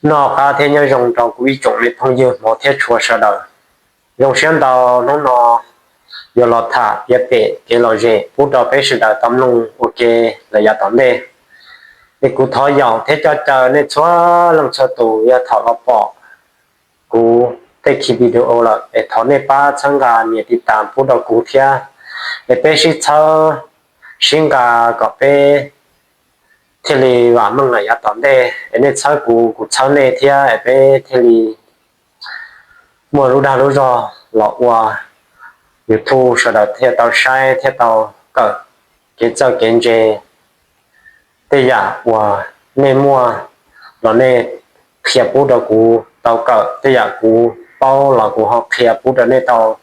Noj qab thiab nyob zoo rau kuv ib tsoom me phooj ywg hmov thiab tshua sawv daws. Zoo siab ntau hnub no yuav los tham piav pem kev lom zem pub rau peb sawv daws tau mloog ua ke lawm yav tom ntej. Es kuv thov yaum thiab coj caw nej txhua leej txhua tus yog thaum los pom kuv tej video lawm es thov nej pab txhawb nqa nias tiv tas pub rau kuv thiab, es peb sib txhawb sib nqa kom peb thiaj li vam meej lawm yav tom ntej. Es nej txhawb kuv, kuv txhawb nej thiab es peb thiaj li muaj lub dag lub zog los ua YouTube sawv daws thiaj tau saib thiab tau kawm kev txawj kev ntse. Tej yam uas nej muaj los nej qhia pub rau kuv tau kawm, tej yam kuv paub los kuv ho qhia pub rau nej tau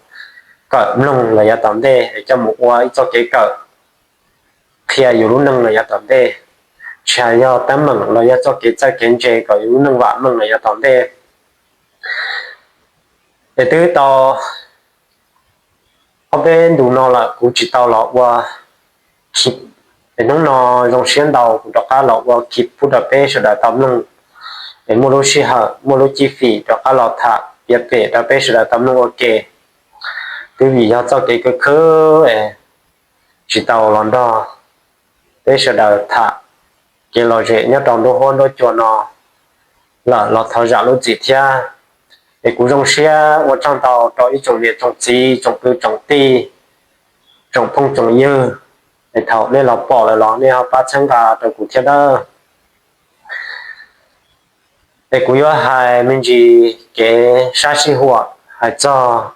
kawm mloog los yav tom ntej es coj mus ua ib txoj kev kawm qhia yus lub neej los yav tom ntej. Tsis hais yog teeb meem los yog txoj kev txawj kev ntse kom yus lub neej vam meej los yav tom ntej. Es twb tau ob peb ntu no lawm kuv tsis tau los ua khib, es hnub no zoo siab ntau kuv rov qab los ua khib pub rau peb sawv daws tau mloog. Es muaj lub sij hawm muaj lub cib fim rov qab los tham piav pem rau peb sawv daws tau mloog ua ke. Twb vim yog txoj kev khwv khwb es tsis tau los nrog peb sawv daws tham kev lom zem nyob rau nruab huab nruab cua no lawm los thov zam lub txim thiab. Es kuv zoo siab ua tsaug ntau rau ib tsoom niam tsoom txiv tsoom kwv tsoom tij tsoom phooj tsoom ywg, es thaum nej los pom lawm los nej ho pab txhawb nqa rau kuv thiab nawb. Es kuv yuav hais me ntsis kev sab sij huam hais txog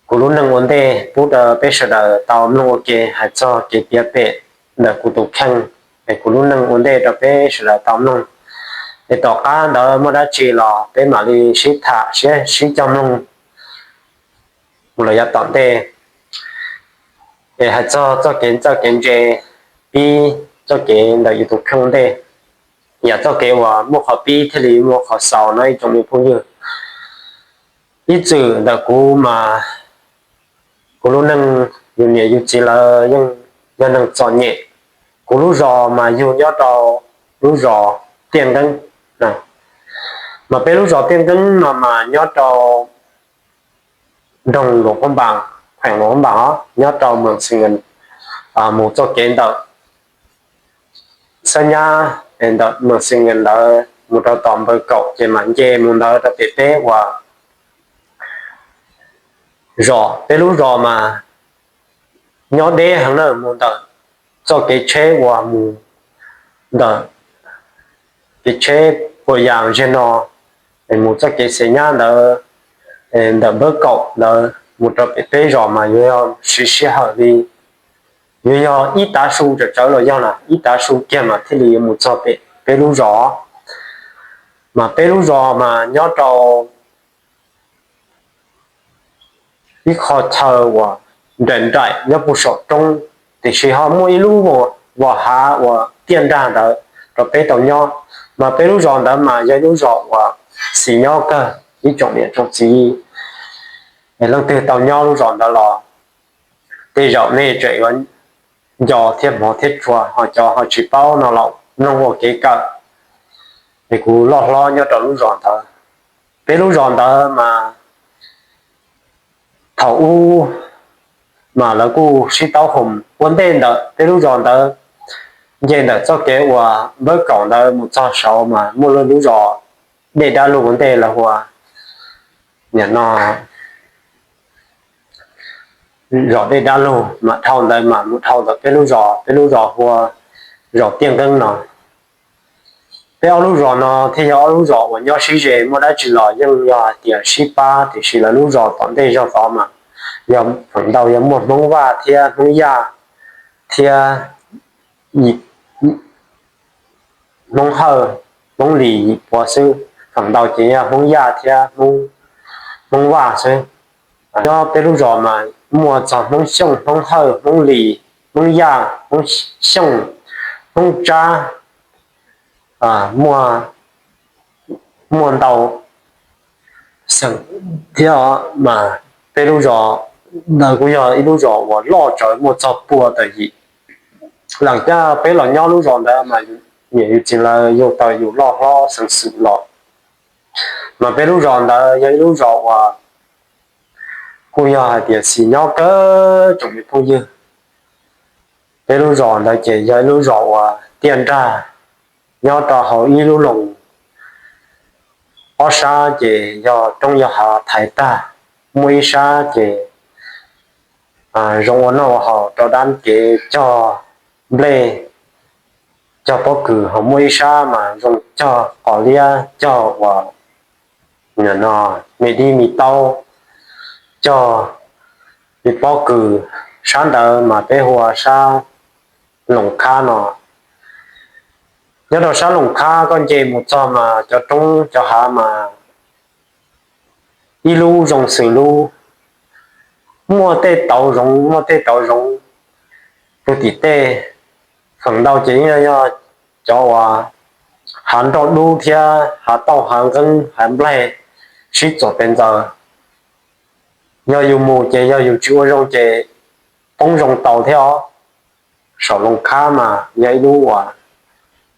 kuv lub neej ua ntej pub rau peb sawv daws tau mloog ua ke, hais txog kev piav pem ntawm kuv tus kheej, es kuv lub neej ua ntej rau peb sawv daws tau mloog. Es tom qab ntawd muaj dab tsi los peb mam li sib tham sib cog mloog mus los yav tom ntej. Es hais txog txoj kev txawj kev ntse, pib txoj kev ntawm yus tus kheej ntej, yam txoj kev uas muaj qhov pib thiaj li muaj qhov xaus no ib tsoom me phooj ywg. Ib txwm ntawm kuv mas kuv lub neej yus niam yus txiv lawv yeej yog neeg txom nyem. Kuv lub zos mas yug nyob rau lub zos Tiaj Nkeeb. Mas peb lub zos Tiaj Nkeeb no mas nyob rau nroog Luas Phab Npas, kheem Luas Phab Npas os, nyob rau Moos Xi Nkees mus txoj kev ntawm Xab Nyab, ntawm Moos Xi Nkees ntawd mus rau tom Npaws Kaum ces mam nce mus ntawd rau pem peb uas zos, peb lub zos mas nyob deb heev na, mus ntawm txoj kev tsheb uas mus ntawm kev tsheb Pua Yas ziag no, mus txoj kev Xeem Nyab ntawd, ntawm Npawb Kaum ntawd mus rau pem peb zos mas yuav yog siv sij hawm li, yuav yog ib tav su tsawv tsawv los yog na ib tav su kiag mas thiaj li yuav mus txog pem peb lub zos. Mas peb lub zos mas nyob rau ib qho chaw uas nraim nraim nyob puag saum roob, tiam sis ho muaj ib lub vos hav uas tiaj nrag ntawd rau peb tau nyob. Mas peb lub zos ntawd mas yog ib lub zos uas xis nyob kawg ib tsoom niam tsoom txiv. Leej twg tau nyob lub zos ntawd los tej zaum nej tseem yuav nco thiab hmov thiab tshua, ho cov ho tsis paub no los mloog ua kev kawm. Es kuv loj hlob nyob rau lub zos ntawd. Peb lub zos ntawd mas thaum ub mas lawv kuj sib taub hau ua ntej ntawm peb lub zos ntawd, nce ntawm txoj kev uas Npawb Kaum ntawd mus txog saud mas muaj lub zos Dej Dab Lug ua ntej lawv hu ua no, zos Dej Dab Lug mas dhau ntawd mas mus dhau ntawm peb lub zos, peb lub zos hu ua zos Tiaj Nkeeb no. Peb ob lub zos no thiaj yog ob lub zos uas nyob sib ze, muaj dab tsi los yeej yog hais tias sib pab, tiam sis lawv lub zos tom ntej zog tod mas yog feem ntau yog muaj Hmoob Vaj thiab Hmoob Yaj thiab Hmoob Hawj, Hmoob Lis Yim Puav xwb, feem ntau ces yog Hmoob Yaj thiab Hmoob Vaj xwb. Nyob peb lub zos mas muaj txog Hmoob Xyooj, Hmoob Hawj, Hmoob Lis, Hmoob Yaj, Hmoob Xyooj, Hmoob Tsab, muaj ntau xeem thiab mas peb lub zos ntawd kuj yog ib lub zos uas loj tsawv muaj txog pua tawm yim. Lam caj peb los nyob lub zos ntawd mas yus niam yus txiv lawv yug tau yus loj hlob xeev xwm los. Mas peb lub zos ntawd yog ib lub zos uas kuj yog hais tias xis nyob kawg tsoom me phooj ywg. Peb lub zos ntawd ces yog ib lub zos uas tiaj nrag nyob rau hauv ib lub loos, ob sab ces yog roob yog hav thaiv tag, muaj ib sab ces zoo ua noj ua haus rau dab kev cog nplej, cog pob kws, ho muaj ib sab mas zoo cog qos liab, cog uas no me dib me taub, cog me pob kws. Sab ntawd mas peb hu ua sab Loos Khab no. Nyob rau sab Loos Khab koj nce mus txog mas cov roob cov hav mas ib lub zoo xws lub, muaj tej tauv zoov muaj tej tauv zoov puag tim tej. Feem ntau ces yog cov uas hav nroj dub thiab hav tauj hav nqeeb hav nplaig sib txuas pes ntxaws. Yog yus mus ces yog yus tsis ua zoo ces poob zoo tau thiab os. Saum Loos Khab mas yog ib lub uas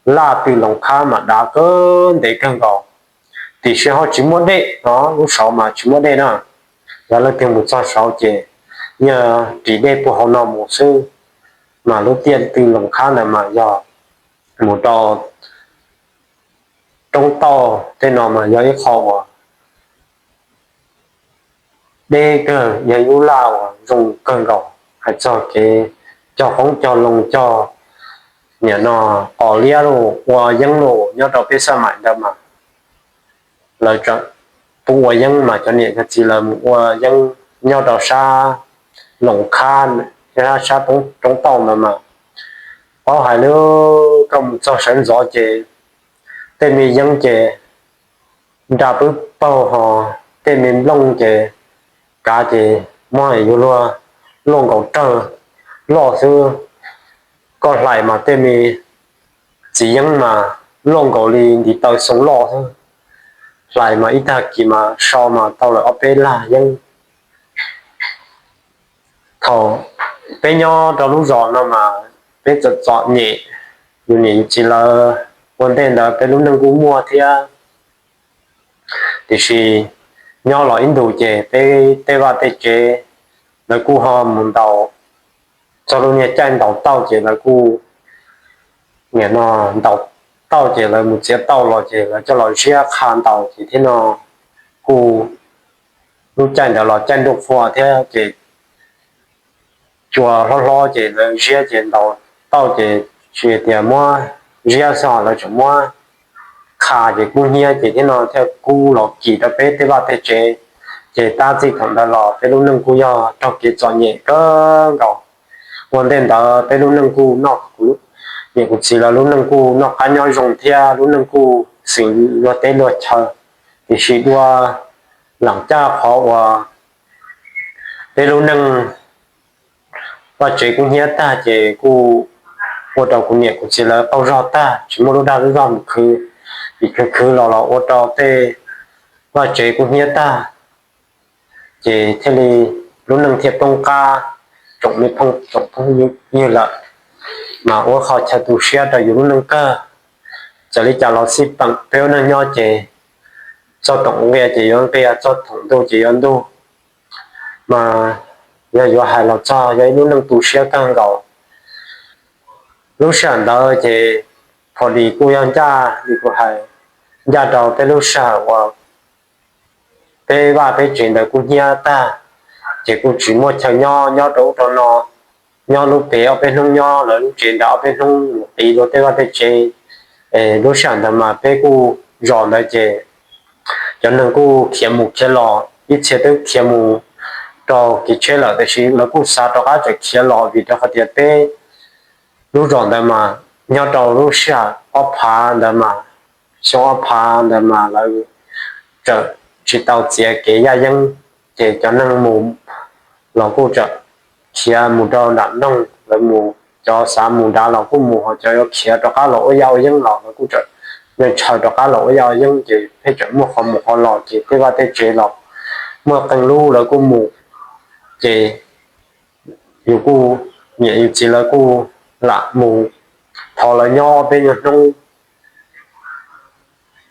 laj tw Loos Khab mas dav kawg ntev kawg nkaus, tiam sis ho tsis muaj dej no, lub saud mas tsis muaj dej na. Yog leej twg mus txog saud ces yog ris dej puag hauv no mus xwb. Mas lub tiaj tw Loos Khab ntawd mas yog mus rau roob tauj tej no mas yog ib qho uas deb kawg, yog ib lub laj uas zoo kawg nkaus. Hais txog kev cog qoob cog loo cog nim no qos liab los ua yeeb los nyob rau peb xab maim ntawd mas lawv pub ua yeeb mas cov niam cov txiv lawv mus ua yeeb nyob rau sab Loos Khab, sab roob tauj ntawd mas paub hais lub koj mus txog sawv ntxov ces tej me yeeb ces nra pwb paug ho tej me nplooj ces kav ces muab yuav luag luaj nkaus rawg loj xwb. Koj hlais mas tej me txiv yeeb mas luaj nkaus li ntiv taw xoo loj xwb. Hlais mas ib tag kis mas sau mas tau lawm ob peb lag yeeb. Thaum peb nyob rau lub zos no mas peb txom txom nyem, yus niam yus txiv lawv ua ntej ntawd peb lub neej kuj muaj thiab. Tiam sis nyob los ib ntus ces peb tej vaj tej tsev lawv kuj ho mus ntaus, txog lub niag caij ntaus tauj ces lawv kuj nim no ntaus tauj ces lawv mus txiav tauj los ces lawv coj los ziab qha ntaus ces thiab no kuj lub caij ntawd los caij ntuj qhua thiab ces cua hlob hlob ces lawv ziab ces ntaus tauj ces tsis tias muab ziab xwb, lawv tseem muab qha ces kub hnyiab ces thiab no thiaj kub los kis rau peb tej vaj tej tsev. Ces tab txij thaum ntawd los peb lub neej kuj yog raug kev txom nyem kawg nkaus. Ua ntej ntawd peb lub neej kuj noj, niam kuv txiv lawv lub neej kuj noj qab nyob zoo thiab lub neej kuj xws luag teb luag chaw. Tiam sis dua lam caj qhov uas peb lub neej vaj tsev kub hnyiab tag ces kuj ua rau kuv niam kuv txiv lawv qaug zog tag, tsis muaj lub dag lub zog mus khwv, vim khwv khwv los los ua rau tej vaj tsev kub hnyiab tag, ces thiaj li lub neej thiaj poob qab. Tsoom me phooj tsoom phooj ywg lawm, mas ua qhov chaw tu siab rau yus lub neej kawg. Txawm li cas los xij peem peb ua neej nyob ces txoj toom nqia ces yuav nqia, txoj toom ntuj ces yuav ntuj. Mas yog yuav hais los txog yog ib lub neej tu siab kawg nkaus. Lub sij hawm ntawd ces pom dis kuj yog ncaj li kuv hais, ncaj rau peb lub sij hawm uas peb vaj peb tsev ntawd kub hnyiab tag, ces kuj tsis muaj chaw nyob, nyob rau ub rau no, nyob lub pem ob peb hnub, nyob lawv lub tsev nram ob peb hnub, mus qiv luag tej vaj tej tsev. Lub sij hawm ntawd mas peb kuj zos ntawd ces cov neeg kuj khiav mus khiav los, ib txhia twb khiav mus rau kev tsheb lawm, tiam sis lawv kuj xav rov qab tseem khiav los vim rau qhov tias peb lub zos ntawd mas nyob rau lub sij hawm ob phav ntawd mas, xyoo ob phav ntawd mas lawv tseem tsis tau txiav kev yaj yeeb, ces cov neeg mus los kuj tseem khiav mus rau nram nroog, lawv mus, cov xav mus nrad los kuj mus, ho cov yuav khiav rov qab los ua yaj ua yeeb los lawv kuj tseem ntshaw rov qab los ua yaj ua yeeb, ces pheej tseem muaj qhov mus qhov los, ces tej vaj tej tsev los muaj qee lub lawv kuj mus, ces yus kuj, niam yus txiv lawv kuj lam mus thov lawv nyob peb nyuag hnub.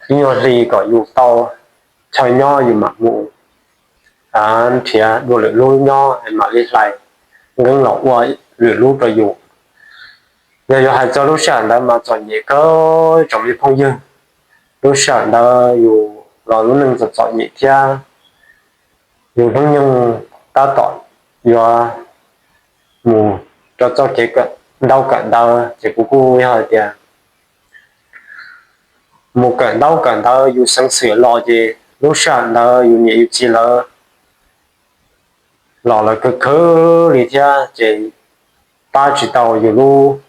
ib nyuag hli kom yus tau chaw nyob yus mam mus nrhiav dua lwm lub nyob es mam li hlais nqeeb los ua lwm lub rau yus. Yog yuav hais txog lub sij hawm ntawd mas txom nyem kawg tsoom me phooj ywg. Lub sij hawm ntawd yus los lub neej txom txom nyem thiab, yus hnub nyoog tab tom yuav mus rau txoj kev kawm ntaub kawm ntawv ces kuv kuj yog hais tias mus kawm ntaub kawm ntawv yus xeev xwm los ces lub sij hawm ntawd yus niam yus txiv lawv los lawv khwv khwv li thiab ces pab tsis tau yus lub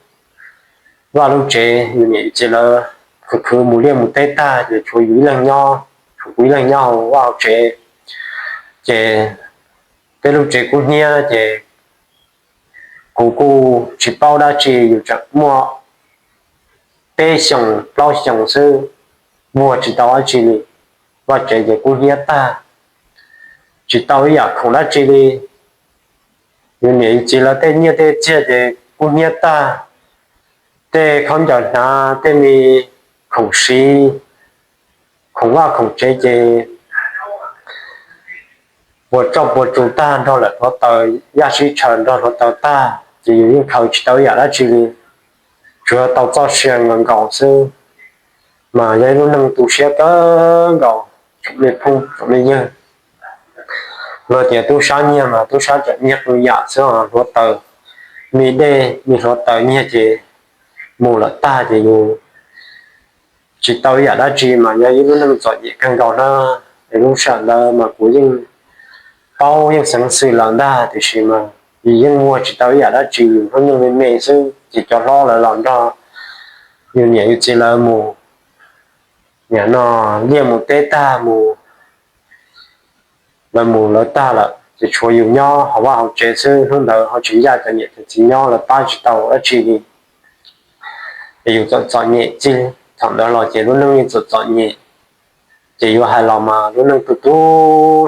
vaj lub tsev. Yus niam yus txiv lawv khwv khwv mus liaj mus teb tag ces tshuav yus ib leeg nyob, tshuav kuv ib leeg nyob hauv vaj hauv tsev. Ces peb lub tsev kub hnyiab ces kuv kuj tsis paub dab tsi, yus tseem muaj peb xyoos plaub xyoos xwb, muag tsis tau dab tsi li. Vaj tsev ces kub hnyiab tag, tsis tau ib yam khoom dab tsi li. Yus niam yus txiv lawv tej nyiaj tej txiag ces kub hnyiab tag, tej khaub ncaws hnav, tej me khoom siv, khoom vaj khoom tsev ces puas tsoj puas tsu tag nrog lawm hluav taws, yaj sib tshaws nrog hluav taws tag ces yus yeej khaws tsis tau ib yam dab tsi li, tsuas yog tau txoj sia nkaus nkaus xwb. Mas yog ib lub neej tu siab kawg nkaus tsoom me phooj tsoom me ywg. Luag tias tub sab nyiag mas tub sab tseem nyiag qee yam xwb, hluav taws, me dej me hluav taws nyiag ces mus lawm tag ces yus tsis tau ib yam dab tsi mas yog ib lub neej txom nyem kawg nkaus na. Es lub sij hawm ntawd mas kuv yeej paub yeej xeev xwm lawm ntag tiam sis mas yus yeej muag tsis tau ib yam dab tsi, yus hnub nyoog me me xwb ces cov hlob lawv los nrog yus niam yus txiv lawv mus, nim no liaj mus teb tag mus, lawv mus lawv tag lawm ces tshuav yus nyob hauv vaj hauv tsev xwb. Hnub ntawd ho tsis ncaj cov niam cov txiv nyob, lawv pab tsis tau dab tsi li. Es yus txom txom nyem txij thaum ntawd los ces lub neej yeej txom txom nyem. Ces yuav hais los mas lub neej tu tu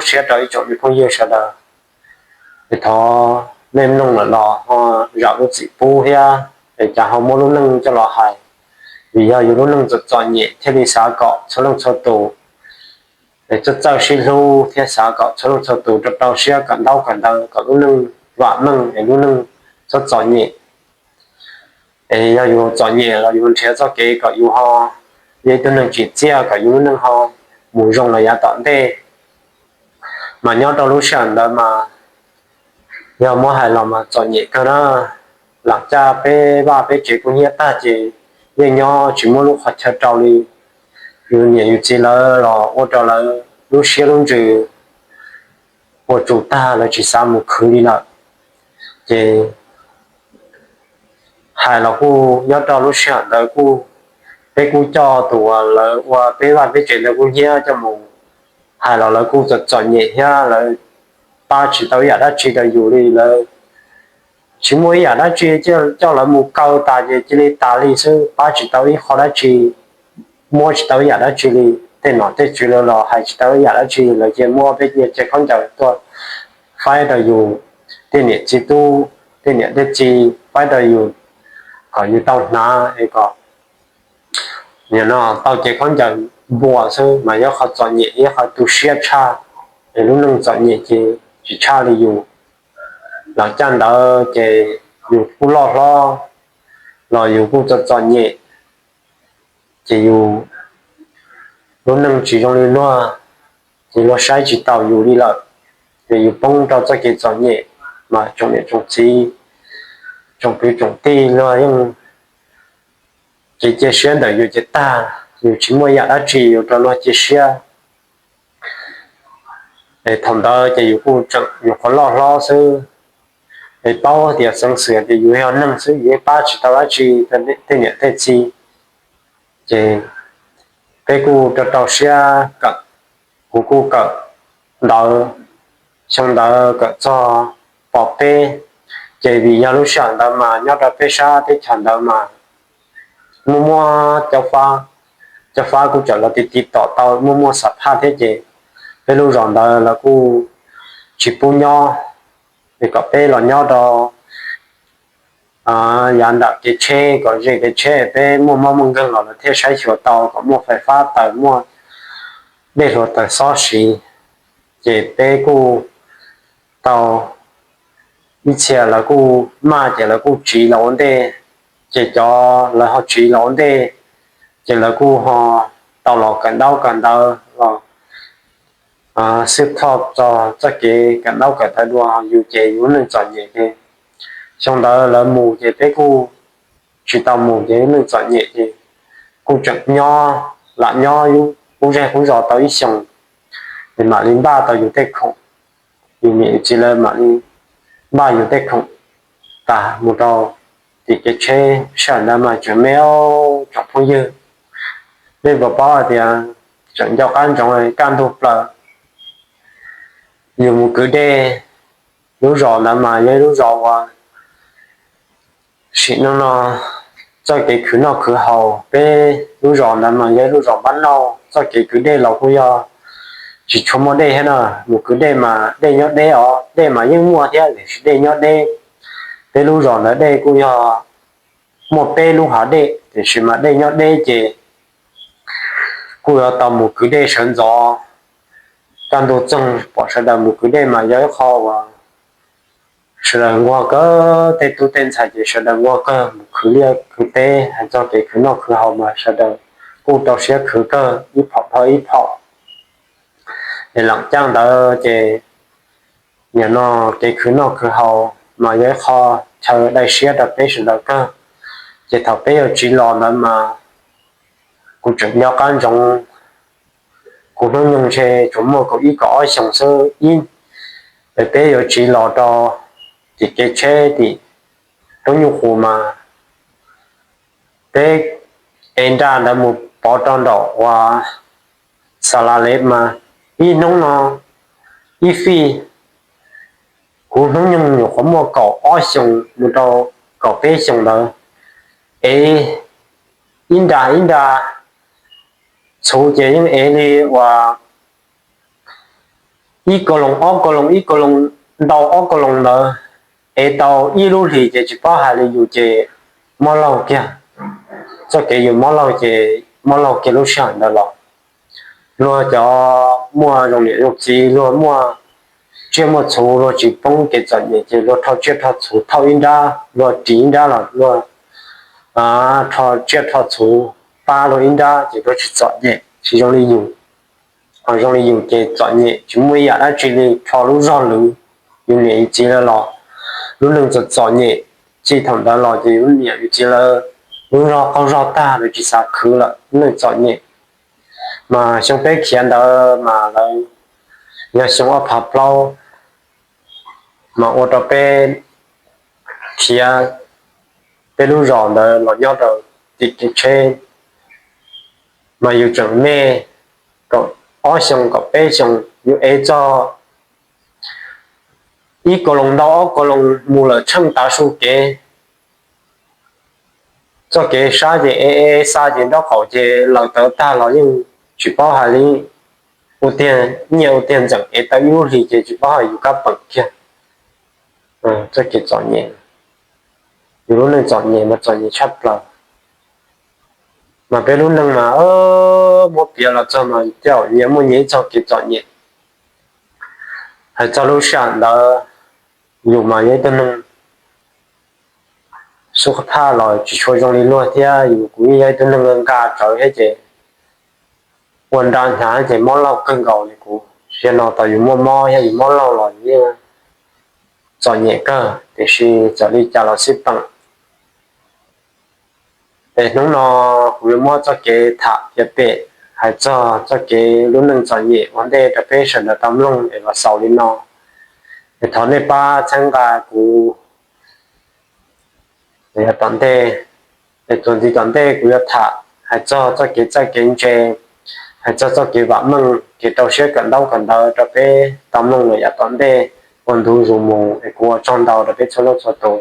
siab rau ib tsoom me phooj ywg sawv daws. Es thov nej mloog lawm los ho zam lub txim pub thiab, es cas ho muab lub neej coj los hais. Vim yog yus lub neej txom txom nyem thiaj li xav kom txhua leej txhua tus es txawj txawj sib hlub thiab xav kom txhua leej txhua tus rau rau siab kawm ntaub kawm ntawv kom lub neej vam meej es lub neej txhob txom nyem. Es yog yus txom nyem los yus nrhiav txoj kev kom yus ho yog ib tug neeg tsim txiaj kom yus lub neej ho mus zoo los yav tom ntej. Mas nyob rau lub sij hawm ntawd mas yog muab hais los mas txom nyem kawg na. Lam caj peb vaj peb tsev kub hnyiab tag ces yeej nyob tsis muaj lub qhov chaw rau li. Yus niam yus txiv lawv los ua rau lawv lub siab lub ntsws ua tsus tag, lawv tsis xav mus khwv li lawm. Ces hais los kuj nyob rau lub sij hawm ntawd kuj, peb kuj coj tus uas lawv ua peb vaj peb tsev ntawd kub hnyiab coj mus hais los lawv kuj txom txom nyem thiab lawv pab tsis tau ib yam dab tsi rau yus li. Lawv tsis muaj ib yam dab tsi, coj lawv mus kaw tas ces cia li tas li xwb, pab tsis tau ib qho dab tsi, muab tsis tau ib yam dab tsi li. Tej nom tej tswv lawv los hais tsis tau ib yam dab tsi, lawv cia muab peb cia khaub ncaws tuaj faib rau yus, tej niam txiv tub, tej niam tej txiv faib rau yus kom yus tau hnav es kom nim no tau cev khaub ncaws npua xwb mas yog qhov txom nyem, yog qhov tu siab tshaj. Es lub neej txom nyem ces tsis tshaj li yus. Los caj ntawd ces yus kuj loj hlob los yus kuj txom txom nyem, ces yus lub neej tsis zoo li luag, ces luag saib tsis taus yus li lawm, ces yus poob rau txoj kev txom nyem. Mas tsoom niam tsoom txiv, tsoom kwv tsoom tij luag yeej ces cia siab ntawm yus ces tag, yus tsis muaj yam dab tsi yuav rau luag cia siab. Es thaum ntawd ces yus kuj tseem yus qhov loj hlob xwb, es paub tias xeev xwm tias yus yog neeg xwb, yus yeej pab tsis tau dab tsi tej niam tej txiv. Ces peb kuj rau rau siab kawm, kuv kuj kawm ntawv, xyoo ntawd kawm txog pos peb. Ces vim yog lub sij hawm ntawd mas nyob rau peb sab teb chaws ntawd mas muaj muaj caub fab, caub fab kuj tseem los ti ti tom tau muaj muaj xam phaj thiab ces peb lub zos ntawd lawv kuj tsis pub nyob, es kom peb los nyob rau yav ntawm kev tsheb kom ze kev tsheb peb muaj mob muaj nkeeg los lawv thiaj saib xyuas tau kom muaj fais fab taws muaj dej hluav taws xob siv. Ces peb kuj tau ib txhia lawv kuj maj ces lawv kuj tsiv los ua ntej, ces cov lawv ho tsiv los ua ntej ces lawv kuj ho tau los kawm ntaub kawm ntawv los xwb thoj txog txoj kev kawm ntaub kawm ntawv dua. Yus ces yus lub neej txom nyem ces xyoo ntawd lawv mus ces peb kuj tsis tau mus ces lub neej txom nyem ces kuj tseem nyob, lam nyob qub zej qub zos tau ib xyoos, ces mam li npaj tau yus tej khoom, yus niam yus txiv lawv mam li npaj yus tej khoom tas mus rau tim kev tsheb. Sij hawm ntawd mas tseem me tsoom phooj ywg, nej puas paub hais tias tseem nco qab ntsoov kaj ntug plaws yus mus kwv dej. Lub zos ntawd mas yog ib lub zos uas sim no no txoj kev khwv noj khwv haus, peb lub zos ntawd mas yog ib lub zos npab noj, txoj kev kwv dej los kuj yog tsis tshua muaj dej thiab na. Mus kwv dej mas dej nyob deb os, dej mas yeej muaj thiab tiam sis dej nyob deb. Peb lub zos ntawd dej kuj yog muaj peb lub hav dej tiam sis mas dej nyob deb ces kuj yuav tau mus kwv dej sawv ntxov. Kaj ntug txoog pom sawv daws mus kwv dej mas yog ib qho uas sawv daws nquag kawg, tej tub tej ntxhais ces sawv daws nquag kawg mus khwv liaj khwv teb. Hais txog kev khwv noj khwv haus mas sawv daws kuj rau siab khwv kawg ib phom dhau ib phom. Es lam caij ntawd ces nim no kev khwv noj khwv haus mas yog ib qho chaw dai siab rau peb sawv daws kawg. Ces thaum peb yuav tsiv los ntawd mas kuv tseem nco qab ntsoov, kuv hnub nyoog ntshe tsuas muaj kaum ib kaum ob xyoos xwb ib, es peb yuav tsiv los rau tim kev tsheb tim roob nyuj qus mas peb ev nra ntawd mus pov rau nraum uas Xa La Lev mas ib hnub no ib fij, kuv hnub nyoog nyuam qhuav muaj kaum ob xyoos mus rau kaum peb xyoos ntawd, ev ib nra ib nra, txhuv ces yeej ev li uas ib ko loos ob ko loos ib ko loos ntau ob ko loos ntawd, ev tau ib lub hlis ces tsis paub hais li yus ces mob laug kiag. Txoj kev yus mob laug ces mob laug kiag lub sij hawm ntawd los. Luag cov muaj zoo niam zoo txiv, luag muaj tsiaj muaj txhuv, luag tsis poob kev txom nyem ces luag rho tsiaj rho txhuv thauj ib nrab, luag ris ib nrab los luag rho tsiaj rho txhuv pab luag ib nrab ces luag tsis txom nyem. Tsis zoo li yus, ho zoo li yus ces txom nyem tsis muaj ib yam dab tsi li, rho lub zog lwm. Yus niam yus txiv lawv los lub neej txom txom nyem, txij thaum ntawd los ces yus niam yus txiv lawv lub zog qaug zog tag, lawv tsis xav khwv lawm, lub neej txom nyem. Mas xyoo peb khiav ntawd mas lawv yog xyoo ob phav plaub, mas ua rau peb khiav peb lub zos ntawd los nyob rau tim kev tsheb, mas yus tseem me, kaum ob xyoo kaum peb xyoo, yus ev txog ib ko loos ntau ob ko loos mus lawm tsheej tav su kev. Txoj kev sab ces ev ev xa ces nraub qaum ces laws tawv tag los yeej tsis paub hais li. Ua tiag nyiaj ua tiag ntxeem ev tau ib lub hlis ces tsis paub hais yus kab peem kiag. Txoj kev txom nyem, yus lub neej txom nyem mas txom nyem tshaj plaws. Mas peb lub neej mas muab piav los txog mas tej zaum nyias muaj nyias ib txoj kev txom nyem. Hais txog lub sij hawm ntawd yus mas yog ib tug neeg xub qab thaj los tsis tshua zoo li luag thiab, yus kuv yeej yog ib tug neeg nqa tsawv thiab ces ua nra hnyav ces mob laug kawg nkaus li. Kuv sim no tau yus muaj mob thiab yus mob laug los yus yeej txom nyem kawg, tiam sis txawm li cas los xij peem. Es hnub no kuv yuav muab txoj kev tham piav pem hais txog txoj kev lub neej txom nyem ua ntej rau peb sawv daws tau mloog es los xaus li no. Es thov nej pab txhawb nqa kuv yav tom ntej. Es txuas ntxiv tom ntej kuv yuav tham hais txog txoj kev txawj kev ntse, hais txog txoj kev vam meej, kev rau siab kawm ntaub kawm ntawv rau peb tau mloog lawm yav tom ntej ua ntu zus mus. Es kuv ua tsaug ntau rau peb txhua leej txhua tus.